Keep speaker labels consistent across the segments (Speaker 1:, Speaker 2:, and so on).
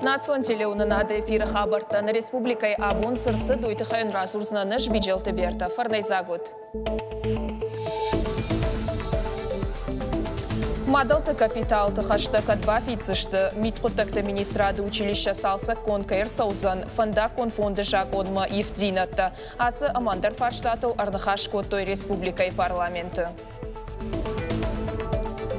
Speaker 1: Национ телеуынынады эфиры хабӕрттӕ нӕ республикӕйы абон цы рцыд, уый тыххӕй радзурдзынӕн ӕз Биджелты Берта. Фӕрнӕйдзаг ут! Мадӕлты капиталты хӕстӕ кӕд бафиддзысты, мидхъуыддӕгты министрады училище цалцӕггонд кӕй ӕрцӕудзӕн, фӕндаггон фонды закъонмӕ ивддзинӕдтӕ. Ацы ӕмӕ ӕндӕр фарстатыл ӕрныхас кодтой республикӕйы парламенты.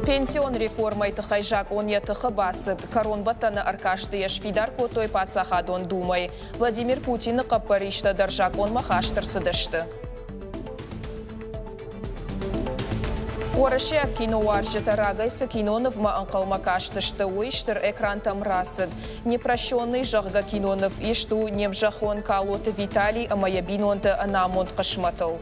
Speaker 1: Пенсион реформӕйы тыххӕй закъон йӕ тыхы бацыд. Кӕронбӕттӕны ӕркасты йӕ сфидар кодтой Паддзахадон Думӕйы. Владимир Путины хъӕппӕристӕ дӕр закъонмӕ хаст ӕрцыдысты. Уӕрӕсейаг киноуарзджытӕ рагӕй цы кинонывмӕ ӕнхъӕлмӕ кастысты, уый стыр экрантӕм рацыд. Непрощенный, зӕгъгӕ, киноныв ист у не мзӕххон Калоты Виталий ӕмӕ йӕ бинонты ӕнамонд хъысмӕтыл.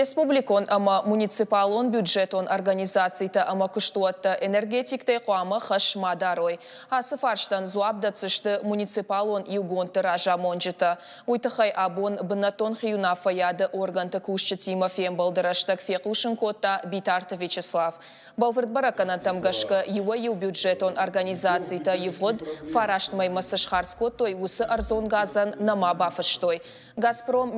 Speaker 1: Республикон ӕмӕ муниципалон бюджетон организацитӕ ӕмӕ куыстуӕттӕ энергетиктӕй хъуамӕ хӕс ма дарой. Ацы фарстӕн дзуапп дӕтдзысты муниципалон иугондты разамонджытӕ. Уый тыххӕй абон бынӕттон хиуынаффӕйады органты кусджытимӕ фембӕлды рӕстӕг фехъусын кодта Битарты Вячеслав. Бӕлвырд бӕрӕггӕнӕнтӕм гӕсгӕ, иуӕй-иу бюджетон организацитӕ ивгъуыд фараст мӕймӕ цы схардз кодтой, уыцы ӕрдзон газӕн нӕма бафыстой. Газпром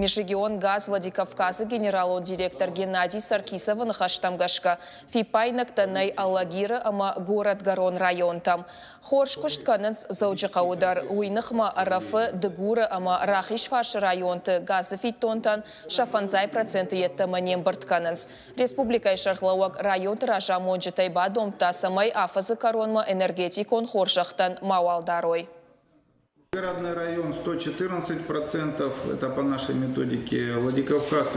Speaker 1: Межрегионгаз Владикавказы генералон директор Геннадий Саркисовы ныхӕстӕм гӕсгӕ, фиппаинӕгтӕ нӕй Алагиры ӕмӕ Горӕтгӕрон районтӕм. Хорз куыст кӕнынц Дзӕуджыхъӕуы дӕр, уый ныхмӕ Ӕрӕфы, Дыгуры ӕмӕ Рахизфарсы районты газы фиддонтӕн сӕ 50% йеддӕмӕ не мбырд кӕнынц. Республикӕйы сӕргълӕууӕг районты разамонджытӕй бадомдта, цӕмӕй афӕдзы кӕронмӕ энергетикон хорзӕхтӕн мауал дарой.
Speaker 2: Пригородный район 114%, это по нашей методике, Владикавказ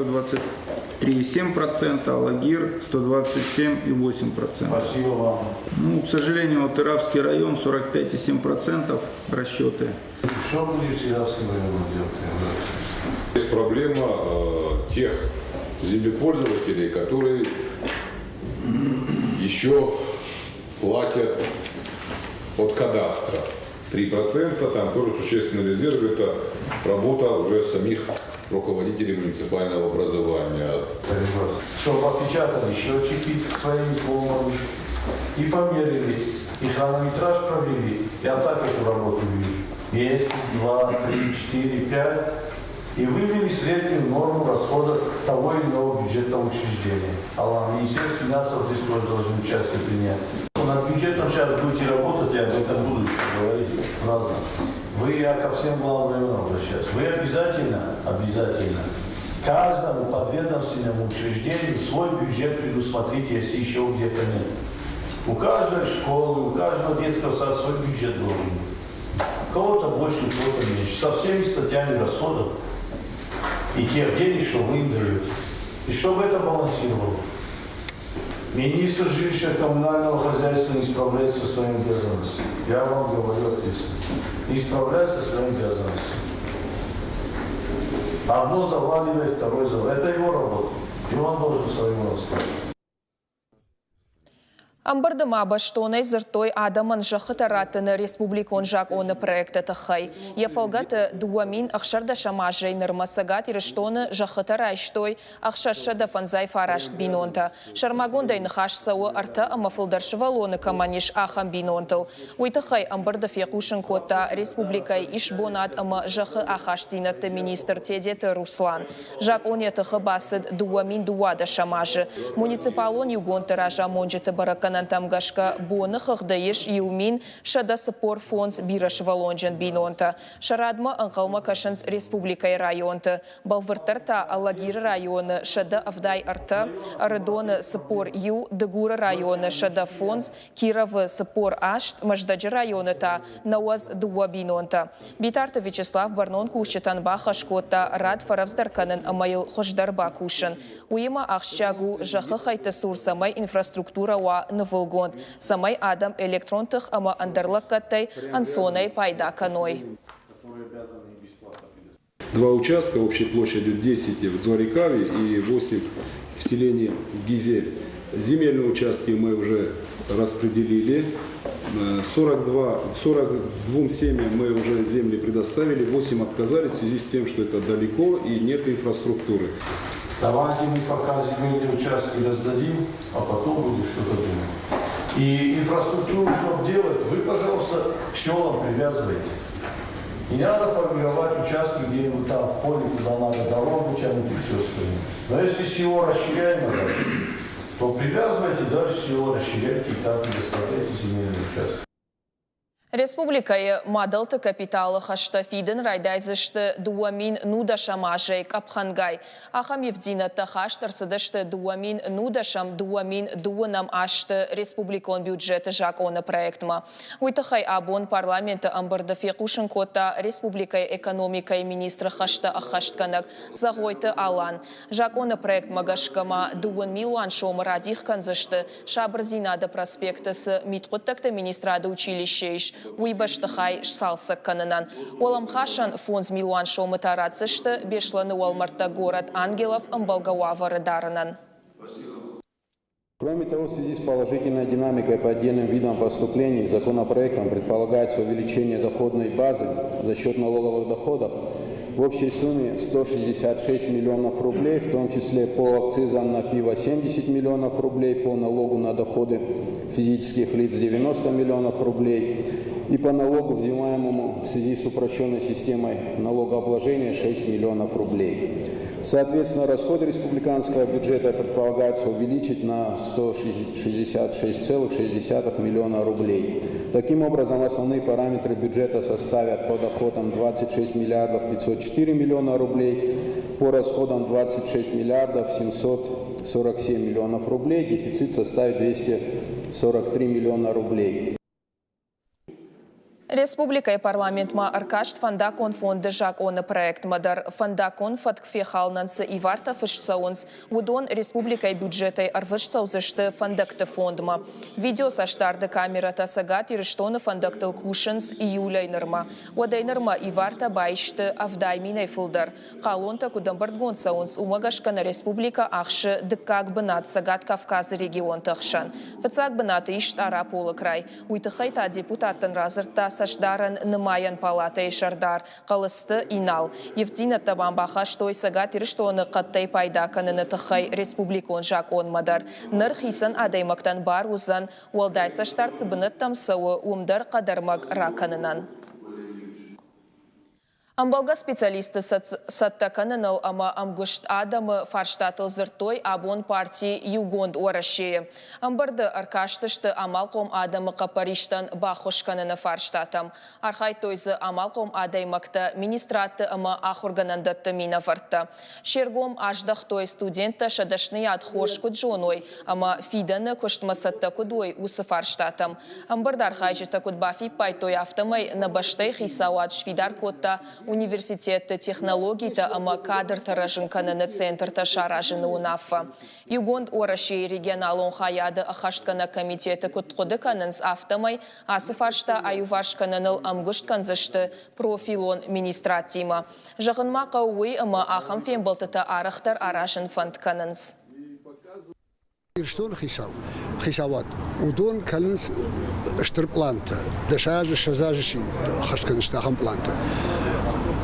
Speaker 2: 123,7%, Алагир 127,8%.
Speaker 3: Спасибо вам.
Speaker 2: Ну, к сожалению, вот Иравский район 45,7% расчеты.
Speaker 3: Что будет с Иравским районом делать?
Speaker 4: Есть проблема тех землепользователей, которые еще платят от кадастра. 3%, там тоже существенный резерв, это работа уже самих руководителей муниципального образования.
Speaker 3: Чтобы отпечатали счетчики своими пломбами и померили, и хронометраж провели. Я так эту работу вижу. Месяц, два, три, четыре, пять. И вывели среднюю норму расхода того или иного бюджетного учреждения. А Министерство финансов здесь тоже должны участие принять. Над бюджетом сейчас будете работать, я об этом буду еще говорить разно. Вы, я ко всем главам района обращаюсь. Вы обязательно, обязательно каждому подведомственному учреждению свой бюджет предусмотрите, если еще где-то нет. У каждой школы, у каждого детского сада свой бюджет должен быть. У кого-то больше, у кого-то меньше. Со всеми статьями расходов и тех денег, что вы им даете. И чтобы это балансировало. Министр жилищно-коммунального хозяйства не справляется со своими обязанностями. Я вам говорю ответственно. Не справляется со своими обязанностями. Одно заваливает, второе заваливает. Это его работа. И он должен свою рассказать.
Speaker 1: Ӕмбырды ма бӕстонӕй дзырдтой адӕмӕн зӕххытӕ раттыны республикон закъоны проекты тыххӕй. Йӕ фӕлгӕты 2016 азӕй нырмӕ Цӕгат Ирыстоны зӕххытӕ райстой 659 бинонтӕ. Сӕрмагондӕй ныхас цӕуы ӕртӕ ӕмӕ фылдӕр сывӕллоны кӕмӕн ис, ахӕм бинонтыл. Уый тыххӕй ӕмбырды фехъусын кодта республикӕйы исбонад ӕмӕ зӕххы ахастдзинӕдты министр Тедеты Руслан. Закъон йӕ тыхы бацыд 2012 азы. Муниципалон иугондты разамонджыты бӕрӕггӕнӕнтӕм гӕсгӕ боны хыгъды ис 1145 бирӕсывӕллонджын бинонтӕ. Сӕ радмӕ ӕнхъӕлмӕ кӕсынц республикӕйы районты. Бӕлвырддӕр та Алагиры районы 173, Ӕрыдоны 41, Дыгуры районы 105, Кировы 48, Мӕздӕджы районы та 92 бинонтӕ. Битарты Вячеслав бӕрнон кусджытӕн бахӕс кодта рад фӕрӕвдздӕр кӕнын ӕмӕ йыл хуыздӕр бакусын. Уыимӕ ахсджиаг у зӕххы хӕйтты цур цӕмӕй инфраструктурӕ уа нывылгонд, цӕмӕй адӕм электрон тых ӕмӕ ӕндӕр лӕггӕдтӕй ӕнцонӕй пайда кӕной.
Speaker 5: Два участка общей площадью 10 в Дзварикаве и 8 в селении Гизель. Земельные участки мы уже распределили. 42 семьям мы уже земли предоставили, 8 отказались в связи с тем, что это далеко и нет инфраструктуры.
Speaker 3: Давайте мы пока земельные участки раздадим, а потом будем что-то думать. И инфраструктуру, чтобы делать, вы, пожалуйста, к селам привязывайте. Не надо формировать участки где-нибудь там в поле, куда надо дорогу тянуть и все остальное. Но если село расширяемо дальше, то привязывайте дальше село, расширяйте и так предоставляйте земельные участки.
Speaker 1: Республикӕйы мадӕлты капиталы хӕстӕ фидын райдайдзысты 2010 азӕй къӕпхӕнгай. Ахӕм ивддзинӕдтӕ хаст ӕрцыдысты 2010-ӕм, 2012 азты республикон бюджеты закъоны проектмӕ. Уый тыххӕй абон парламенты ӕмбырды фехъусын кодта республикӕйы экономикӕйы министры хӕстӕ ӕххӕстгӕнӕг Зӕгъойты Алан. Закъоны проектмӕ гӕсгӕ ма дыууын милуан сомы радих кӕндзысты, Сабырдзинады проспекты цы Мидхъуыддӕгты министрады училище ис, уый бӕстыхай сцалцӕг кӕнынӕн. Уӕлӕмхасӕн 5 милуан сомы та ратдзысты Беслӕны уӕлмӕрдтӕ город Ангелов ӕмбӕлгӕ уавӕры дарынӕн.
Speaker 6: Кроме того, в связи с положительной динамикой по отдельным видам поступлений законопроектом предполагается увеличение доходной базы за счет налоговых доходов в общей сумме 166 миллионов рублей, в том числе по акцизам на пиво 70 миллионов рублей, по налогу на доходы физических лиц 90 миллионов рублей и по налогу, взимаемому в связи с упрощенной системой налогообложения, 6 миллионов рублей. Соответственно, расходы республиканского бюджета предполагается увеличить на 166,6 миллиона рублей. Таким образом, основные параметры бюджета составят по доходам 26 миллиардов 504 миллиона рублей, по расходам 26 миллиардов 747 миллионов рублей, дефицит составит 243 миллиона рублей.
Speaker 1: Республикӕйы парламент ма ӕркаст фӕндаггон фонды закъоны проектмӕ дӕр. Фӕндаггон фӕтк фехалынӕн цы ивартӕ фыст цӕуынц, уыдон республикӕйы бюджетӕй ӕрвыст цӕудзысты фӕндӕгты фондмӕ. Видеоцӕстдарды камерӕтӕ Цӕгат Ирыстоны фӕндӕгтыл кусынц июлӕй нырмӕ. Уӕдӕй нырмӕ ивартӕ баисты 70 0-ӕй фылдӕр. Хъалонтӕ куыд ӕмбырдгонд цӕуынц, уымӕ гӕсгӕ нӕ республикӕ ахсы дыккаг бынат Цӕгат Кавказы регионты хсӕн. Фыццаг бынаты ис Стъараполы край. Уый тыххӕй та депутаттӕн радзырдта цӕстдарӕн нымайӕн палатӕйы сӕрдар Хъӕлыцты Инал. Ивддзинӕдтӕ ма бахастой Цӕгат Ирыстоны хъӕдтӕй пайда кӕныны тыххӕй республикон закъонмӕ дӕр. Ныр хицӕн адӕймӕгтӕн бар уыдзӕн, уӕлдай цӕстдард цы бынӕттӕм цӕуы, уым дӕр хъӕдӕрмӕг ракӕнынӕн. Ӕмбӕлгӕ специалистты цӕттӕ кӕныныл ӕмӕ ӕмгуыст адӕмы фарстатыл дзырдтой абон парти Иугонд Уӕрӕсе-йы. Ӕмбырды ӕркастысты амалхъом адӕмы хъӕппӕристӕн баххуыс кӕныны фарстатӕм. Архайдтой дзы амалхъом адӕймӕгтӕ, министрадты ӕмӕ ахуыргӕнӕндӕтты минӕвӕрттӕ. Се ргом аздӕхтой, студенттӕ сӕ дӕсныйад хорз куыд зоной ӕмӕ фидӕны куыстмӕ цӕттӕ куыд уой, уыцы фарстатӕм. Ӕмбырды архайджытӕ куыд бафиппайдтой, афтӕмӕй нӕ бӕстӕйы хицауад сфидар кодта университетты технологитӕ ӕмӕ кадртӕ рӕзын кӕныны центртӕ саразыны уынаффӕ. Иугонд Уӕрӕсейы регионалон хайады ӕххӕстгӕнӕг комитеты куыд хъуыды кӕнынц, афтӕмӕй ацы фарста аиуварс кӕныныл ӕмгуыст кӕндзысты профилон министрадтимӕ. Зӕгъын ма хъӕуы уый, ӕмӕ ахӕм фембӕлдтытӕ арӕхдӕр аразын фӕнд кӕнынц.
Speaker 7: Ирыстоны хицауад, уыдон кӕнынц стыр пълантӕ, 10 азы, 20 азы чи ӕххӕст кӕндзысты, ахӕм пълантӕ.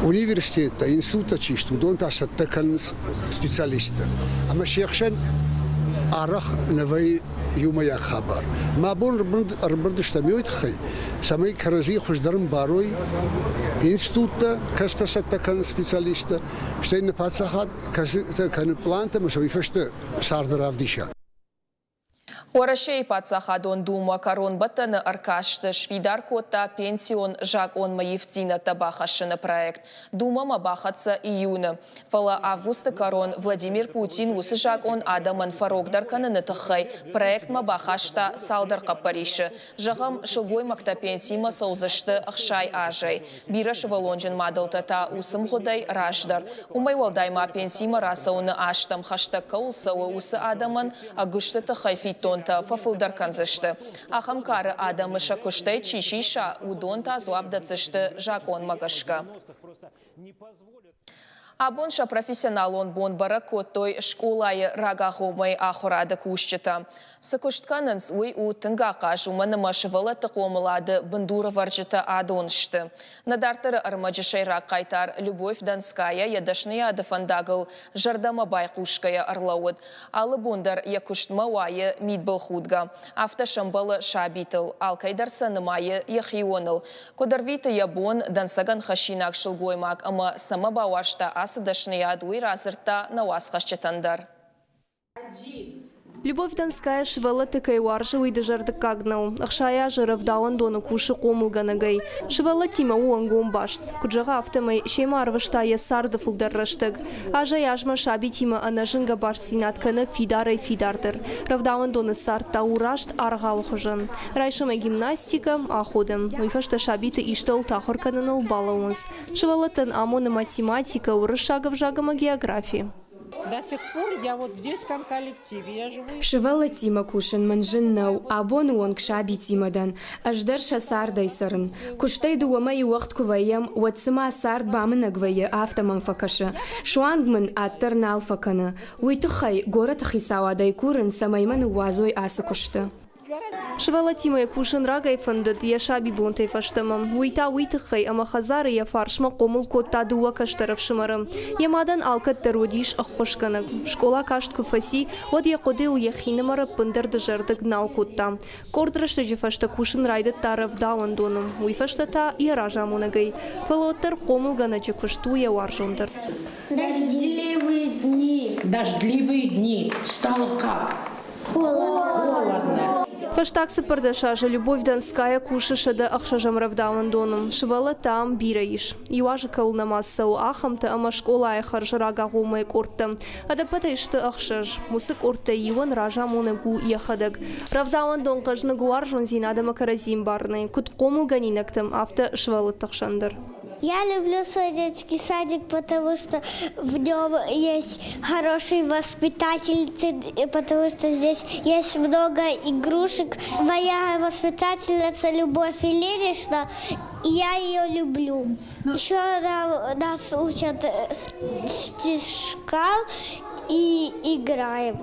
Speaker 7: Университеттӕ, институттӕ чи сты, уыдон та цӕттӕ кӕнынц специалисттӕ. Ӕмӕ се хсӕн арӕх нӕ вӕййы иумӕйаг хабар. Мӕ бон ӕрбырд стӕм уый тыххӕй, цӕмӕй кӕрӕдзи хуыздӕр ӕмбарой институттӕ, кӕцытӕ цӕттӕ кӕнынц специалисттӕ, стӕй нӕ паддзахад кӕцытӕ кӕны пълантӕ ӕмӕ сӕ уый фӕстӕ царды равдиса.
Speaker 1: Уӕрӕсейы паддзахадон думӕ кӕронбӕттӕны ӕркасты сфидар кодта пенсион закъонмӕ ивддзинӕдтӕ бахӕссыны проект. Думӕмӕ бахӕццӕ июны. Фӕлӕ августы кӕрон Владимир Путин уыцы закъон адӕмӕн фӕрогдӕр кӕныны тыххӕй проектмӕ бахаста цалдӕр хъӕппӕрисы. Зӕгъӕм, сылгоймӕгтӕ пенсимӕ цӕудзысты 60 азӕй. Бирӕсывӕллонджын мадӕлтӕ та уыцы мгъуыдӕй раздӕр. Уымӕй уӕлдай ма пенсимӕ рацӕуыны азтӕм хӕстӕг кӕуыл цӕуы, уыцы адӕмӕн ӕгуысты тыххӕй фиддонтӕ фӕфылдӕр кӕндзысты. Ахӕм кары адӕмы сӕ куыстӕй чи сиса, уыдон та дзуапп дӕтдзысты закъонмӕ гӕсгӕ. Абон сӕ профессионалон бон бӕрӕг кодтой скъолайы рагагъоммӕйы ахуырады кусджытӕ. Цы куыст кӕнынц, уый у тынг ахъаз, уымӕн ӕмӕ сывӕллӕтты хъомылады бындурӕвӕрджытӕ адон сты. Нӕ дарддӕры ӕрмӕджы сӕйраг хъайтар Любовь Донская йӕ дӕсныйады фӕндагыл зӕрдӕмӕ байхъусгӕйӕ ӕрлӕууыд. Алы бон дӕр йӕ куыстмӕ уайы мидбылхудгӕ. Афтӕ сӕмбӕлы сабитыл, алкӕй дӕр сӕ нымайы йӕхионыл. Куыд ӕрвиты йӕ бон, дӕнцӕгӕн хӕссинаг сылгоймаг ӕмӕ цӕмӕ бауарзта ацы дӕсныйад, уый радзырдта нӕ уацхӕсджытӕн дӕр.
Speaker 8: Любовь Донская сывӕллӕтты кӕй уарзы, уый дызӕрдыггаг нӕу. 60 азы рӕвдауӕндоны кусы хъомылгӕнӕгӕй. Сывӕллӕттимӕ у ӕнгом баст. Куыд зӕгъы, афтӕмӕй семӕ ӕрвыста йӕ царды фылдӕр рӕстӕг. Азӕй-азмӕ сабитимӕ ӕнӕзынгӕ бастдзинад кӕны фидарӕй-фидардӕр. Рӕвдауӕндоны цард та у раст аргъауы хуызӕн. Райсомӕй гимнастикӕ, аходӕн. Уый фӕстӕ сабиты истӕуылты ахуыр кӕныныл балӕууынц. Сывӕллӕттӕн амоны математикӕ, уырыссаг ӕвзаг ӕмӕ географи.
Speaker 9: До сих пор я вот в детском коллективе. Я живу.
Speaker 10: Сывӕллӕттимӕ кусын мын зын нӕу, абоны онг сабитимӕ дӕн. Ӕз дӕр сӕ цардӕй цӕрын. Куыстӕй дыууӕмӕ уӕгъд куы вӕййӕм, уӕд цыма цард бамынӕг вӕййы, афтӕ мӕм фӕкӕсы. Суанг мын ад дӕр нал фӕкӕны. Уый тыххӕй горӕты хицауадӕй курын, цӕмӕй мӕ ныууадзой ацы куысты.
Speaker 8: Сывӕллӕттимӕ кусын рагӕй фӕндыд йӕ сабибонтӕй фӕстӕмӕ. Уый та уый тыххӕй, ӕмӕ хӕдзары йӕ фарсмӕ хъомыл кодта дыууӕ кӕстӕр ӕфсымӕры. Йӕ мадӕн алкӕддӕр уыдис ӕххуысгӕнӕг. Скъола каст куы фӕци, уӕд йӕ хъуыдыйыл йӕхинымӕр ӕппындӕр дызӕрдыг нал кодта. Къорд рӕстӕджы фӕстӕ кусын райдыдта рӕвдауӕндоны, уый фӕстӕ та йӕ разамонӕгӕй. Фӕлӕ уӕддӕр хъомылгӕнӕджы куыст у йӕ уарзондӕр.
Speaker 11: Дождливые дни.
Speaker 9: Дождливые дни. Стало как?
Speaker 11: Холодно.
Speaker 8: Фӕстаг 14 азы Любовь Донская кусы 106-ӕм рӕвдауӕндоны. Сывӕллӕттӕ ам бирӕ ис. Иу азы кӕуыл нӕма цӕуы, ахӕмтӕ ӕмӕ скъолайы хӕрз рагагъоммӕйы къордтӕ. Ӕдӕппӕтӕй сты ӕхсӕз. Уыцы къордтӕй иуӕн разамонӕг у йӕхӕдӕг. Рӕвдауӕндон хъӕзныг уарзондзинад ӕмӕ кӕрӕдзи ӕмбарынӕй, куыд хъомылгӕнинӕгтӕм, афтӕ сывӕллӕтты хсӕн дӕр.
Speaker 11: Я люблю свой детский садик, потому что в нем есть хорошие воспитательницы, потому что здесь есть много игрушек. Моя воспитательница Любовь Ильинична, и я ее люблю. Еще нас учат стишкам и играем.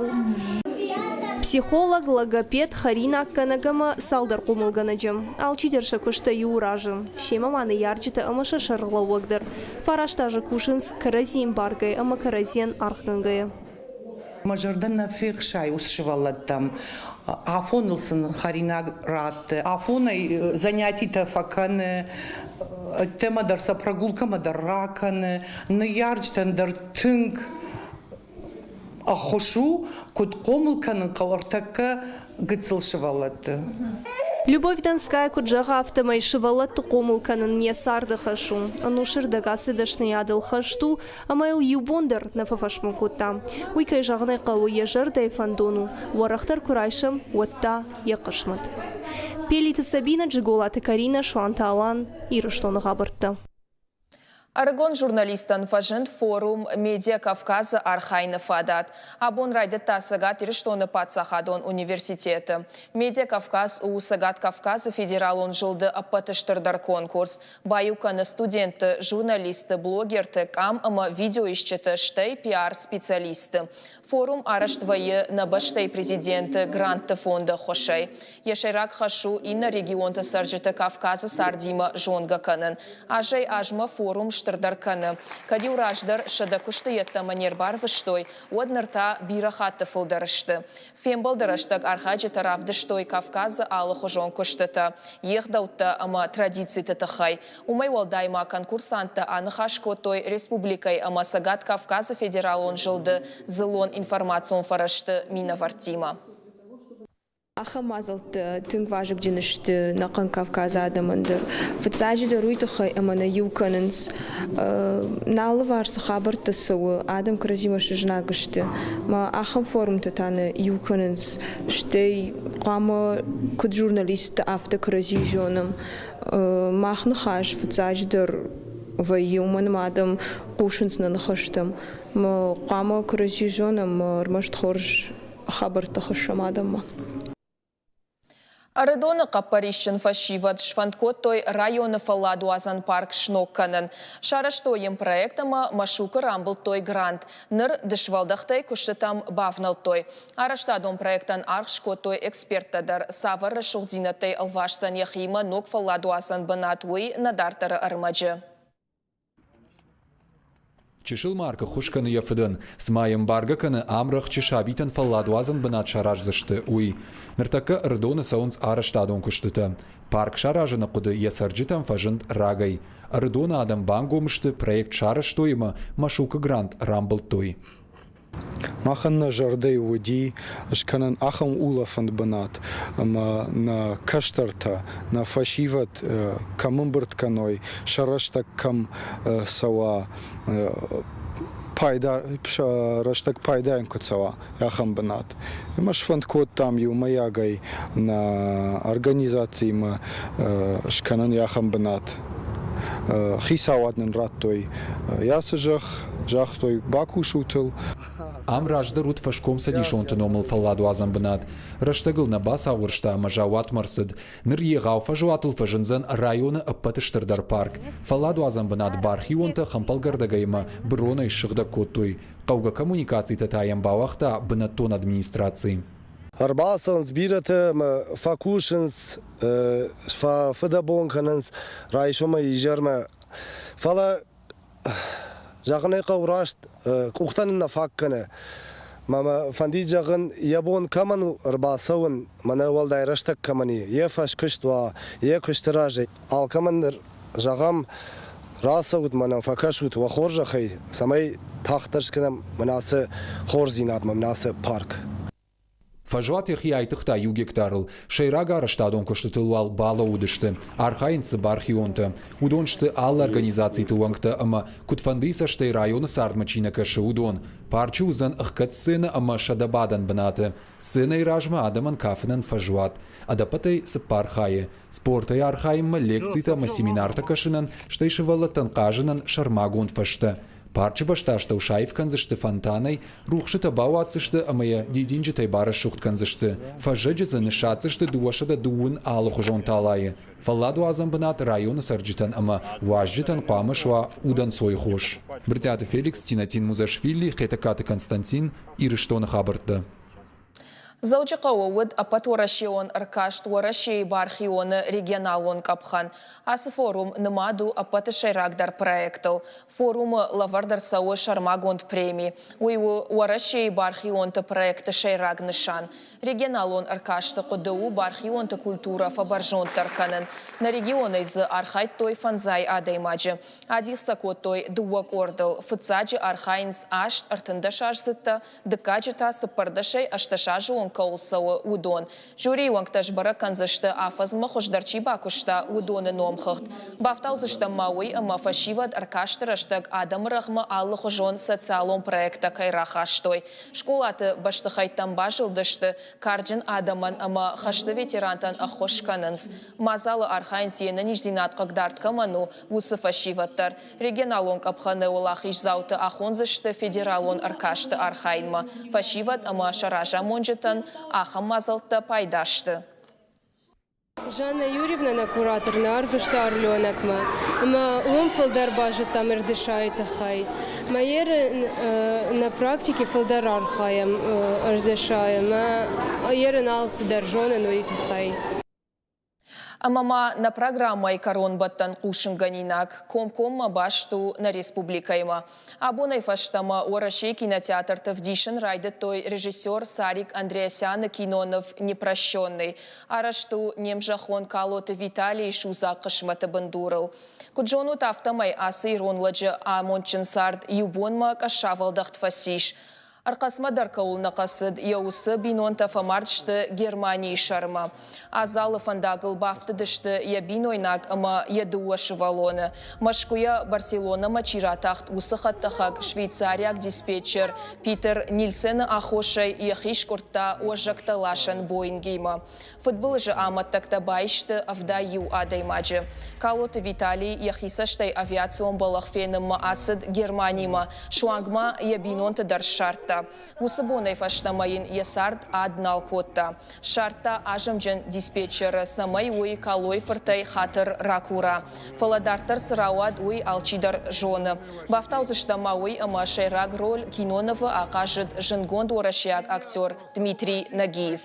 Speaker 8: Психолог, логопед, хӕринаггӕнӕг ӕмӕ цалдӕр хъомылгӕнӕджы. Алчидӕр сӕ куыстӕй иу разы. Семӕ ма ныййарджытӕ ӕмӕ сӕ сӕргълӕууӕг дӕр. 9 азы кусынц кӕрӕдзийы ӕмбаргӕйӕ ӕмӕ кӕрӕдзийӕн аргъгӕнгӕйӕ.
Speaker 12: Мӕ зӕрдӕ нӕ фехсайы уыцы сывӕллӕттӕм. Афоныл сын хӕринаг ратты, афонӕй занятитӕ фӕкӕны, ӕддӕмӕ дӕр сӕ прогулкӕмӕ дӕр ракӕны, ныййарджытӕн дӕр тынг ӕххуыс у, куыд хъомыл кӕнын хъӕуы ӕртӕккӕ гыццыл сывӕллӕтты.
Speaker 8: Любовь Донская куыд зӕгъы, афтӕмӕй сывӕллӕтты хъомыл кӕнын йӕ царды хӕс у. Ӕнусы рдӕг ацы дӕсныйадыл хӕст у ӕмӕ йыл иу бон дӕр нӕ фӕфӕсмон кодта. Уый, кӕй зӕгъын ӕй хъӕуы, йӕ зӕрдӕйы фӕндон у, уӕрӕхдӕр куы райсӕм, уӕд та йӕ хъысмӕт. Пелиты Сабинӕ, Джиголаты Каринӕ, Суанты Алан, Ирыстоны хабӕрттӕ.
Speaker 1: Ӕрыгон журналисттӕн фӕзынд форум «Медиа Кавказы» архайыны фадат. Абон райдыдта Цӕгат Ирыстоны паддзахадон университеты. «Медиа Кавказ» у Цӕгат Кавказы федералон зылды ӕппӕты стырдӕр конкурс. Баиу кӕны студентты, журналистты, блогерты, къам ӕмӕ видеоисджыты, стӕй пиар-специалистты. Форум арӕзт вӕййы нӕ бӕстӕйы президенты грантты фонды ӕххуысӕй. Йӕ сӕйраг хӕс у иннӕ регионты цӕрджыты Кавказы цардимӕ зонгӕ кӕнын. Азӕй-азмӕ форум стырдӕр кӕны. Кӕд-иу раздӕр 100 куысты йеддӕмӕ не рбарвыстой, уӕд ныр та бирӕ хатты фылдӕр сты. Фембӕлды рӕстӕг архайджытӕ равдыстой Кавказы алыхуызон куыстытӕ, йе гъдӕуттӕ ӕмӕ традициты тыххӕй. Уымӕй уӕлдай ма конкурсанттӕ аныхас кодтой республикӕйы ӕмӕ Цӕгат Кавказы федералон зылды дзыллон информацион фӕрӕзты минӕвӕрттимӕ.
Speaker 13: Ахӕм мадзӕлттӕ тынг вазыгджын сты ӕнӕхъӕн Кавказы адӕмӕн дӕр. Фыццаджыдӕр уый тыххӕй ӕмӕ нӕ иу кӕнынц. Нӕ алыварс цы хабӕрттӕ цӕуы, адӕм кӕрӕдзимӕ сызнаг сты. Мӕ ахӕм форумтӕ та нӕ иу кӕнынц. Стӕй хъуамӕ куыд журналисттӕ, афтӕ кӕрӕдзи зонӕм. Мах ныхас фыццаджыдӕр вӕййы, уымӕн ӕмӕ адӕм хъусынц нӕ ныхӕстӕм. Хъуамӕ кӕрӕдзи зонӕм, ӕрмӕст хорз хабӕрттӕ хӕссӕм адӕммӕ.
Speaker 1: Ӕрыдоны хъӕппӕрисджын фӕсивӕд сфӕнд кодтой районы фӕлладуадзӕн парк сног кӕнын. Сарӕзтой йын проект ӕмӕ Машукы рамбылдтой грант. Ныр дысвӕлдӕхтӕй куыстытӕм бавнӕлдтой. Арӕзтадон проектӕн аргъ скодтой эксперттӕ дӕр. Цавӕр рӕсугъддзинӕдтӕй ӕлвасдзӕн йӕхимӕ ног фӕлладуадзӕн бынат, уый нӕ дарддӕры ӕрмӕджы.
Speaker 14: Чысыл Марк ӕххуыс кӕны йӕ фыдӕн, цыма йӕ ӕмбаргӕ кӕны, ам рӕхджы сабитӕн фӕлладуадзӕн бынат сараздзысты, уый. Ныртӕккӕ Ӕрыдоны цӕуынц арӕзтадон куыстытӕ. Парк саразыны хъуыды йӕ цӕрджытӕм фӕзынд рагӕй. Ӕрыдоны адӕм бангом сты, проект сарӕзтой ӕмӕ Машукы грант рамбылдтой.
Speaker 15: Махӕн нӕ зӕрдӕйы уыди скӕнӕн ахӕм улӕфӕн бынат, ӕмӕ нӕ кӕстӕртӕ, нӕ фӕсивӕд кӕм ӕмбырд кӕной, сӕ рӕстӕг кӕм цӕуа, пайда, сӕ рӕстӕг пайдайӕн куы цӕуа, ахӕм бынат. Ӕмӕ сфӕнд кодтам иумӕйагӕй нӕ организациимӕ скӕнын ахӕм бынат. Хицауад нын радтой ацы зӕхх, загътой, бакусут ыл.
Speaker 14: Ам раздӕр уыд фӕскомцӕдисонты номыл фӕлладуадзӕн бынат. Рӕстӕгыл нӕ бацауӕрста ӕмӕ заууатмӕ ӕрцыд. Ныр егъау фӕзуатыл фӕзындзӕн районы ӕппӕты стырдӕр парк. Фӕлладуадзӕн бынат бархионтӕ хӕмпӕлгӕрдӕгӕй ӕмӕ быронӕй ссыгъдӕг кодтой. Хъӕугӕ коммуникацитӕ та йӕм бауагъта бынӕттон администраци.
Speaker 16: Ӕрбацӕуынц бирӕтӕ ӕмӕ фӕкусынц, фӕфыдӕбон кӕнынц райсомӕй изӕрмӕ. Фӕлӕ зӕгъын ӕй хъӕуы раст, къухтӕ нын нӕ фаг кӕны. Мӕ мӕ фӕндид зӕгъын, йӕ бон кӕмӕн у ӕрбацӕуын, мӕнӕ уӕлдай рӕстӕг кӕмӕн и, йӕ фӕскуыст уа, йӕ куысты разӕй. Алкӕмӕн дӕр зӕгъӕм, рацӕут мӕнӕн, фӕкӕсут уӕ хорзӕхӕй, цӕмӕй тагъддӕр скӕнӕм мӕнӕ ацы хорздзинадмӕ, мӕнӕ ацы парк.
Speaker 14: Фӕзуат йӕхи айтыгъта иу гектарыл. Сӕйраг арӕзтадон куыстытыл уал балӕууыдысты. Архайынц дзы бархионтӕ. Уыдон сты алы организациты уӕнгтӕ ӕмӕ, куыдфӕндыйы цӕстӕй районы цардмӕ чи нӕ кӕсы, уыдон. Парчы уыдзӕн ӕхгӕд сценӕ ӕмӕ сӕдӕбадӕн бынаты. Сценӕйы размӕ адӕмӕн кафынӕн фӕзуат. Ӕдӕппӕтӕй цыппар хайы. Спортӕй архайынмӕ, лекцитӕ ӕмӕ семинартӕ кӕсынӕн, стӕй сывӕллӕттӕн хъазынӕн сӕрмагонд фӕзтӕ. Парчы бӕстастӕу саив кӕндзысты фонтанӕй, рухсытӕ бауадздзысты ӕмӕ йӕ дидинджытӕй барӕсугъд кӕндзысты. Фӕззӕджы дзы ныссадздзысты 230 алыхуызон талайы. Фӕлладуадзӕн бынат районы цӕрджытӕн ӕмӕ уазджытӕн хъуамӕ суа удӕнцойы хос. Брытъиаты Феликс, Тинатин Музашвили, Хетӕгкаты Константин, Ирыстоны хабӕрттӕ.
Speaker 1: Дзӕуджыхъӕуы уыд ӕппӕтуӕрӕсеон ӕркаст Уӕрӕсейы бархионы регионалон къӕпхӕн. Ацы форум нымад у ӕппӕты сӕйрагдӕр проектыл. Форумы лӕвӕрд ӕрцӕуы сӕрмагонд преми. Уый у Уӕрӕсейы бархионты проекты сӕйраг нысан. Регионалон ӕркасты хъуыды у бархионты культурӕ фӕбӕрзонддӕр кӕнын. Нӕ регионӕй дзы архайдтой фӕндзай адӕймаджы. Адих сӕ кодтой дыууӕ къордыл. Фыццаджы архайынц аст ӕртындӕсаздзыдтӕ, дыккаджы та цыппӕрдӕсӕй ӕстдӕс азы онг кӕуыл цӕуы, уыдон. Жюрийы уӕнгтӕ сбӕрӕг кӕндзысты, афӕдзмӕ хуыздӕр чи бакуыста, уыдоны номхыгъд. Бафтаудзыстӕм ма уый, ӕмӕ фӕсивӕд ӕркасты рӕстӕг адӕмы рӕгъмӕ алыхуызон социалон проекттӕ кӕй рахастой. Скъолаты бӕстыхӕйттӕм базылдысты, карджын адӕмӕн ӕмӕ хӕсты ветерантӕн ӕххуыс кӕнынц. Мадзалы архайынц, йе нӕниздзинад хъыгдард кӕмӕн у, уыцы фӕсивӕд дӕр. Регионалон къӕпхӕны уӕлахиздзауты ахондзысты федералон ӕркасты архайынмӕ. Фӕсивӕд ӕмӕ сӕ разамонджытӕн ахӕм мадзӕлттӕ пайда сты.
Speaker 17: Жанна Юрьевна нӕ куратор нӕ ӕрвыста Орленокмӕ ӕмӕ уым фылдӕр базыдтам РДШ-йы тыххӕй. Мӕ еры нӕ практике фылдӕр архайӕм РДШ-йы ӕмӕ ерын алцыдӕр зонын уый тыххӕй.
Speaker 1: Ӕмӕ ма нӕ программӕйы кӕронбӕттӕн хъусынгӕнинаг комкоммӕ баст у нӕ республикӕимӕ. Абонӕй фӕстӕмӕ Уӕрӕсейы кинотеатрты вдисын райдыдтой режиссер Сарик Андреасяны киноныв «Непрощенный». Арӕзт у не мзӕххон Калоты Виталийы судзаг хъысмӕты бындурыл. Куыд зонут, афтӕмӕй ацы ирон лӕджы амондджын цард иу бонмӕ къӕссавӕлдӕхт фӕцис. Ӕрхъӕцмӕ дӕр кӕуыл нӕ хъӕцыд, йӕ уыцы бинонтӕ фӕмард сты Германийы сӕрмӕ. Адзалы фӕндагыл бафтыдысты йӕ бинойнаг ӕмӕ йӕ дыууӕ сывӕллоны. Мӕскуыйӕ Барселонӕмӕ чи ратахт, уыцы хӕдтӕхӕг швейцариаг диспетчер Питер Нильсены аххосӕй йӕхи скъуырдта уӕзӕгтӕ ласӕн Боингимӕ. Фыдбылызы амӕттӕгтӕ баисты 71 адӕймаджы. Калоты Виталий йӕхи цӕстӕй авиацион бӕлӕгъ фенынмӕ ацыд Германимӕ, суанг ма йӕ бинонты дӕр ссардта. бакодта. Уыцы бонӕй фӕстӕмӕ йын йӕ цард ад нал кодта. Ссардта азымджын диспетчеры, цӕмӕй уый Калойы-фыртӕй хатыр ракура. Фӕлӕ дарддӕр цы рауад, уый алчидӕр зоны. Бафтаудзыстӕм ма уый, ӕмӕ сӕйраг роль кинонывы ахъазыд зындгонд уӕрӕсейаг актер Дмитрий Нагиев.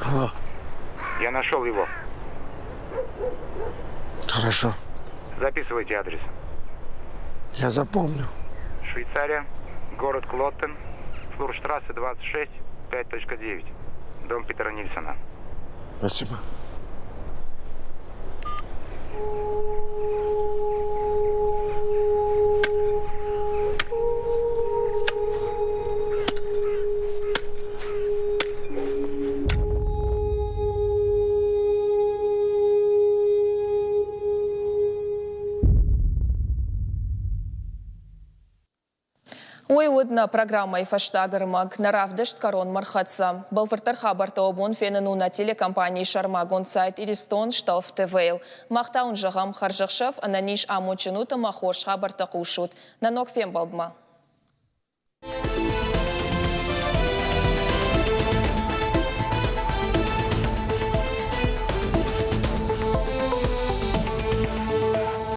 Speaker 18: Алло.
Speaker 19: Я нашел его.
Speaker 18: Хорошо.
Speaker 19: Записывайте адрес.
Speaker 18: Я запомню.
Speaker 19: Швейцария, город Клоттен, Флурштрассе 26, 5.9. Дом Питера Нильсона.
Speaker 18: Спасибо.
Speaker 1: Уый уыд нӕ программӕйы фӕстаг ӕрмӕг. Нӕ равдыст кӕронмӕ рхӕццӕ. Бӕлвырддӕр хабӕрттӕ уӕ бон фенын у нӕ телекомпанийы сӕрмагонд сайт Иристон Шталф ТВ-йыл. Мах та уын зӕгъӕм хӕрзӕхсӕв, ӕнӕниз амондджын ут ӕмӕ хорз хабӕрттӕ хъусут. Нӕ ног фембӕлдмӕ!